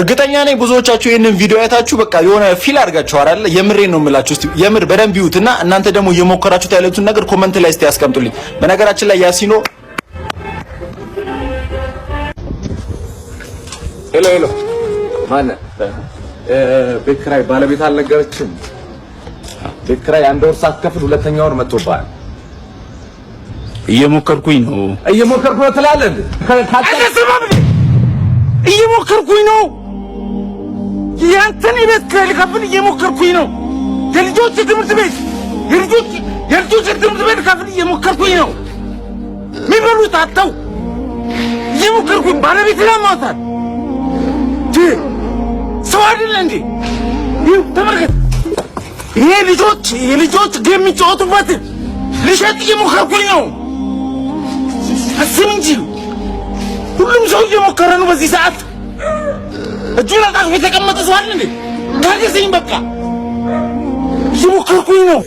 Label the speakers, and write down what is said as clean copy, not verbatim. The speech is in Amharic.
Speaker 1: እርግጠኛ ነኝ ብዙዎቻችሁ ይህንን ቪዲዮ አይታችሁ በቃ የሆነ feel አድርጋችኋል አይደል? የምሬን ነው የምላችሁ። እስቲ የምር በደንብ ይዩትና እናንተ ደግሞ እየሞከራችሁት ያለቱን ነገር comment ላይ እስቲ ያስቀምጡልኝ። በነገራችን ላይ ያሲኖ
Speaker 2: Hello hello፣ ማነህ? ቤት ኪራይ ባለቤት አልነገረችም? ቤት ኪራይ አንድ ወር ሳትከፍል ሁለተኛ ወር መጥቶብሃል።
Speaker 3: እየሞከርኩኝ ነው።
Speaker 2: እየሞከርኩ ነው ትላለህ እንዴ?
Speaker 3: እየሞከርኩኝ ነው። ያንተን የቤት ኪራይ ልከፍል እየሞከርኩኝ ነው። የልጆች ትምህርት ቤት የልጆች ትምህርት ቤት ልከፍል እየሞከርኩኝ ነው። የሚበሉት አጥተው እየሞከርኩኝ ባለቤት ላማታል ሰው አይደለ እንዴ? ይኸው ተመልከት። ይሄ ልጆች የልጆች የሚጫወቱበት ልሸጥ እየሞከርኩኝ ነው። አስብ እንጂ ሁሉም ሰው እየሞከረ ነው በዚህ ሰዓት። እጁን አጣጥፎ የተቀመጠ ሰው አለ እንዴ? ታገሰኝ በቃ እየሞከርኩኝ ነው።